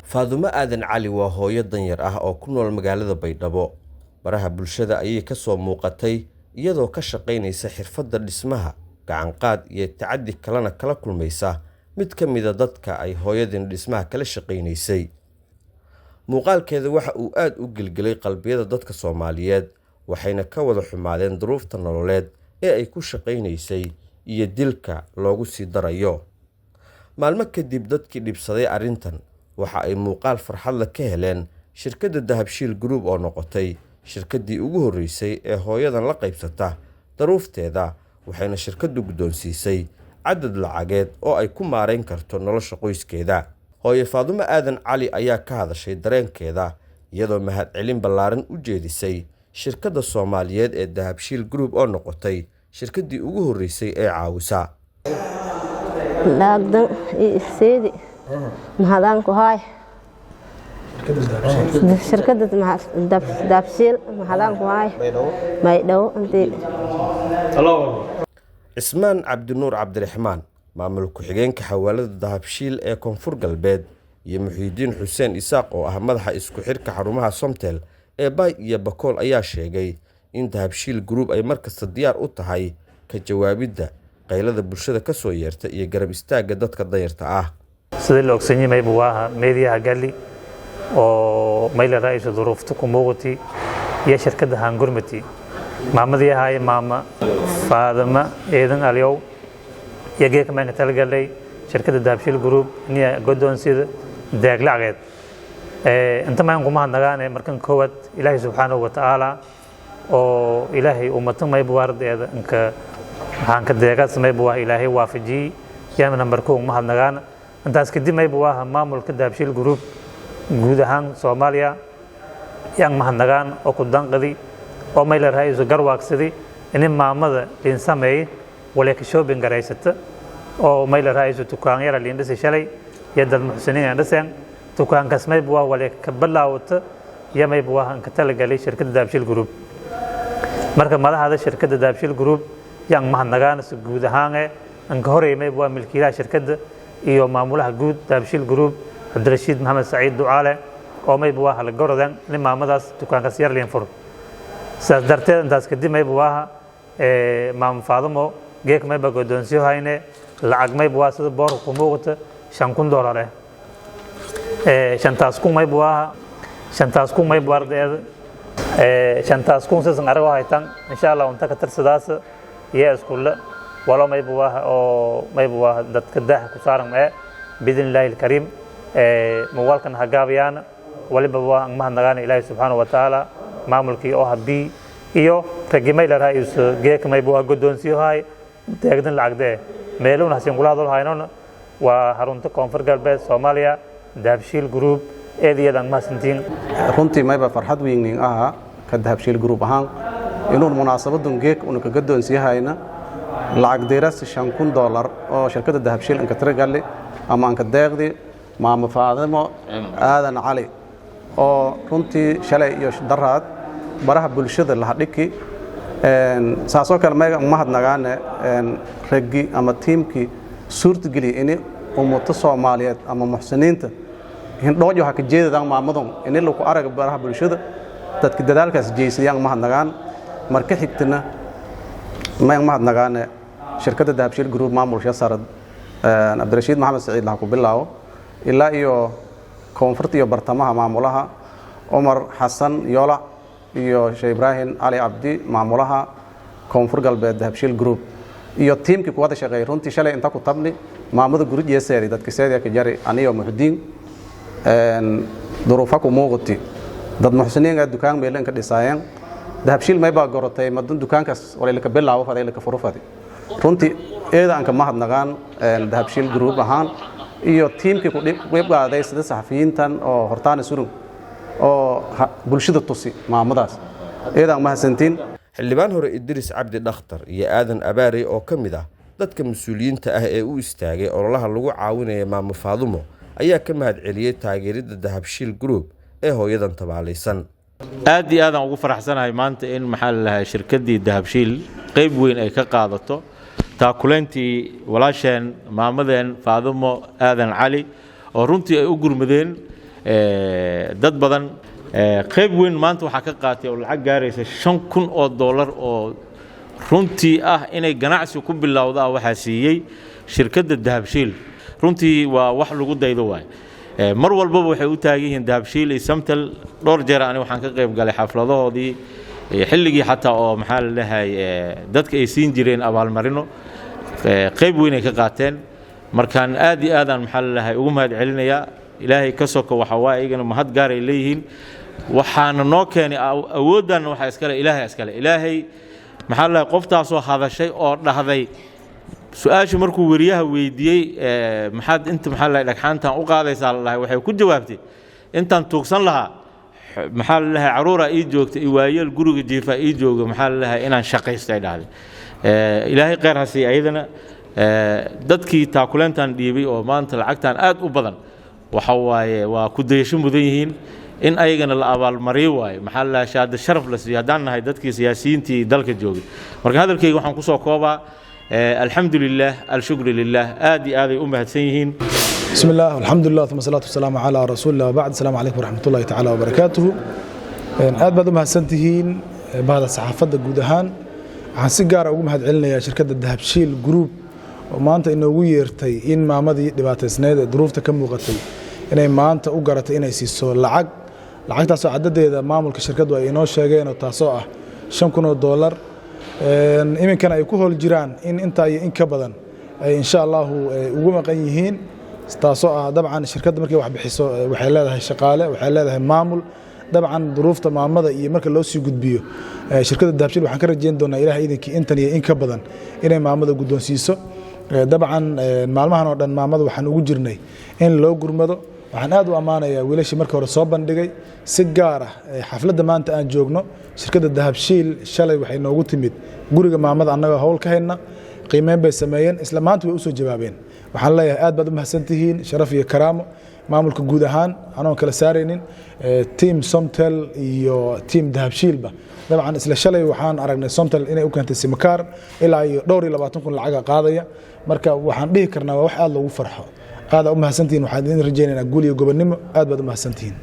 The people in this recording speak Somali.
Faadumo Aadan Cali waa hooyo danyar ah oo ku nool magaalada Baydhabo. Baraha bulshada ayay ka soo muuqatay iyadoo ka shaqaynaysa xirfadda dhismaha, gacan-qaad iyo tacaddi kalena kala kulmaysa mid ka mid ah dadka ay hooyadan dhismaha kala shaqaynaysay. Muuqaalkeeda waxa uu aad u gilgilay qalbiyada dadka Soomaaliyeed, waxayna ka wada xumaadeen duruufta nololeed ee ay ku shaqaynaysay iyo dilka loogu sii darayo. Maalmo kadib dadkii dhibsaday arrintan waxa ay muuqaal farxad leh ka heleen shirkadda Dahabshiil Group oo noqotay shirkaddii ugu horreysay ee hooyadan la qaybsata duruufteeda, waxayna shirkaddu guddoonsiisay cadad lacageed oo ay ku maarayn karto nolosha qoyskeeda. Hooyo Faadumo Aadan Cali ayaa ka hadashay dareenkeeda iyadoo mahadcelin ballaaran u jeedisay shirkadda Soomaaliyeed ee Dahabshiil Group oo noqotay shirkaddii ugu horreysay ee caawisa. Laagdan seedi mahadaan ku haay shirkadda Dahabshiil, mahadaan ku haay Baydhabo intii. Cismaan Cabdinuur Cabdiraxmaan, maamul ku-xigeenka xawaalada Dahabshiil ee Koonfur Galbeed, iyo Muxiidiin Xuseen Isaaq oo ah madaxa isku xidhka xarumaha Somtel ee Bay iyo Bakool, ayaa sheegay in Dahabshiil Group ay markasta diyaar u tahay ka jawaabidda qaylada bulshada ka soo yeerta iyo garab istaagga dadka danyarta ah. Sida la ogsan yahay, waa meediyaha gali oo mayla ra'iisu duruufta ku muuqati iyo shirkadda Hangurmati maamadii ahaay, maama Faadama Eedan Aliyow, iyo geeka maanka talagalay shirkadda Dahabshiil Group niya godoonsida deeq lacageed. Inta maan kuma hadnagaane markan koowaad Ilaahay subxaanahu wa tacaala oo Ilaahay ummatan mayba waardeeda inka waxaan ka deegaas mayba waa Ilaahay waafajiyey yaana nambar kow ma hadnagaan. Intaas kadib mayba waa maamulka Dahabshiil Group guud ahaan Soomaaliya yaan mahadnagaan oo ku danqadi oo mayla ra'iisu garwaagsadi ini maamada liin sameeyey waleeka shopping garaysata oo mayla ra'iisu dukaan yara liin dhisi shalay iyo dad muxsiniin aan dhiseen dukaankaas mayba waa waleeka ka bilaawata iyo mayba waa aan ka talagalay shirkadda Dahabshiil Group. Marka madaxda shirkadda Dahabshiil Group yaan mahadnagaan si guud ahaan aan ka horeeyay mayba waa milkiilaha shirkadda iyo maamulaha guud Dahabshiil Group, Cabdirashiid Maxamed Saciid Ducaale, oo mayba waa hala gorodan in maamadaas dukaankaas yar liin furo. Sidaas darteed intaas kadib mayba waaha maamo Faadamo geek mayba godoonsiyo hayne lacag mayba waa sida boorka ku muuqata $5,000 shantaas kun mayba waaha 5,000 mayba ardeeda 5,000 sisan arago haytan. Insha Allah unta ka tirsadaas iyo iskulle walo mayba waaha oo mayba waaha dadka daaha ku saaran biidni illaahi alkariim. Muuqaalkan ha gaabiyaan waliba waa mahadnagaana Ilaahay subxaanahu wa tacaala, maamulkii oo habii iyo ragimayla ra'iisu geeka mayba waa godoonsiyohay deegdan lacagdee. Meeluuna hasiin kula hadal haynona waa xarunta Koonfur Galbeed Soomaaliya, Dahabshiil Group. Eed iyadan mahadsantiin. Runtii mayba farxad weynin ahaa ka Dahabshiil Group ahaan inuun munaasabadun geek una ka godoonsiyahayna lacag deerasi $5,000 oo shirkadda Dahabshiil anka tiragalli ama anka deeqdi maamo Faadimo Aadan Cali oo runtii shalay iyo daraad baraha bulshada laha dhiki. Saasoo kale mayga mahadnagaane raggi ama tiimkii suurtageliya ini ummato Soomaaliyeed ama muxsiniinta hindhoojo ha ka jeedadaan maamadun ini laku araga baraha bulshada, dadka dadaalkaas jeysayaan mahadnagaan. Marka xigtana mayan mahadnagaane shirkadda Dahabshiil Group, maamulsha sare Cabdirashiid Maxamed Saciid laha ku bilaabo ilaa iyo koonfurta iyo bartamaha, maamulaha Cumar Xasan Yoolac iyo Sheekh Ibraahim Cali Cabdi, maamulaha Koonfur Galbeed Dahabshiil Group, iyo tiimkii kuwada shaqeeyay. Runtii shalay inta ku tabni maamada gurijeeseedi dadka seediya ka jari aniyo Muxdiin duruufa ku muuqati dad muxsiniin dukaan meelan ka dhisaayeen. Dahabshiil may baa gorotay madun dukaankaas walaylaka bilaabo faday laka furo fadi. Runtii eeda aan ka mahadnaqaan Dahabshiil Group ahaan iyo tiimkii ku qeyb qaaday sida saxafiyiintan oo hortaana surug oo bulshada tusi maamadaas. Eedaan mahadsantiin. Xildhibaan hore Idris Cabdi Dhakhtar iyo Aadan Abaarey oo ka mid ah dadka mas-uuliyiinta ah ee u istaagay ololaha lagu caawinaya maamo Faadumo ayaa ka mahadceliyey taageeridda Dahabshiil Group ee hooyadan tabaalaysan. Aad iyo aadaan ugu faraxsanahay maanta in maxaa la lahaa shirkaddii Dahabshiil qayb weyn ay ka qaadato taakulayntii walaasheen maamadeen Faadumo Aadan Cali. Oo runtii ay u gurmadeen dad badan. Qayb weyn maanta waxaa ka qaatay oo lacag gaaraysa $5,000 oo runtii ah inay ganacsi ku bilowda waxaa siiyey shirkadda Dahabshiil. Runtii waa wax lagu daydo waay. Mar walbaba waxay u taagan yihiin Dahabshiil iyo Samtel. Dhowr jeer ani waxaan ka qayb galay xafladahoodii, xilligii xataa oo maxaa la dhahay dadka ay siin jireen abaalmarino, qayb weyn ay ka qaateen. Markaan aad iyo aadaan maxaa la dhahay ugu mahad celinayaa. Ilaahay ka soko waxa waaye iyagana mahad gaar ay leeyihiin. Waxaana noo keenay awooddanna waxaa iskale Ilaahay, iskale Ilaahay. Maxaa la dhahay qoftaasoo hadashay oo dhahday su-aasha markuu weriyaha weydiiyey, maxaad inta maxaa la dhagxaantan u qaadaysaa la dhahay, waxay ku jawaabtay: intaan tuugsan lahaa, maxaa la dhahay, caruuraa ii joogta iyo waayeel guriga jiifaa ii jooga, maxaa la dhahay, inaan shaqaysto ay dhahday. Ilaahay kheyr ha siiya ayadana. Dadkii taakuleentan dhiibay oo maanta lacagtan aad u badan waxa waaye waa ku dayasho mudan yihiin in ayagana la abaalmariyo waaye, maxaa la dhahay, shahaado sharaf la siiyo haddaan nahay dadkii siyaasiyiintii dalka joogay. Marka hadalkayga waxaan kusoo koobaa alxamdu lilah, alshukru lilah. Aad iyo aaday u mahadsan yihiin. بسم الله والحمد لله ثم الصلاة والسلام على رسول الله وبعد. السلام عليكم ورحمة الله تعالى وبركاته. Aad baad u mahadsantihiin bahda saxaafadda guud ahaan. Waxaan si gaara ugu mahad celinayaa shirkadda Dahabshiil Group oo maanta inoogu yeertay in maamadii dhibaataysneyd ee duruufta ka muuqatay inay maanta u garatay inay siiso lacag, lacagtaasoo cadadeeda maamulka shirkaddu ay inoo sheegeen oo taasoo ah $5,000. Iminkana ay ku howl jiraan in intaa iyo in ka badan ay insha Allahu ugu maqan yihiin, taasoo ah dabcan shirkadda markay wax bixiso waxay leedahay shaqaale, waxay leedahay maamul. Dabcan duruufta maamada iyo marka loo sii gudbiyo shirkadda Dahabshiil, waxaan ka rajayn doonaa Ilaah idinkii intan iyo in ka badan inay maamada guddoonsiiso. Dabcan maalmahan oo dhan maamada waxaan ugu jirnay in loo gurmado. Waxaan aad u ammaanayaa wiilashii marka hore soo bandhigay. Si gaar ah xafladda maanta aan joogno, shirkadda Dahabshiil shalay waxay noogu timid guriga maamada annagoo howl ka hayna. Qiimeyn bay sameeyeen, isla maanta way usoo jawaabeen. Waxaan leeyahay aad baad u mahadsantihiin, sharaf iyo karaamo. Maamulka guud ahaan anoon kala saaraynin team Somtel iyo team Dahabshiilba, dabcan isla shalay waxaan aragnay Somtel inay u keentay simcard ilaa iyo dhowr iyo 20,000 lacaga qaadaya. Marka waxaan dhihi karnaa waa wax aad loogu farxo. Aad u mahadsantihiin. Waxaan idin rajaynaynaa guul iyo gobonnimo. Aad baad u mahadsantihiin.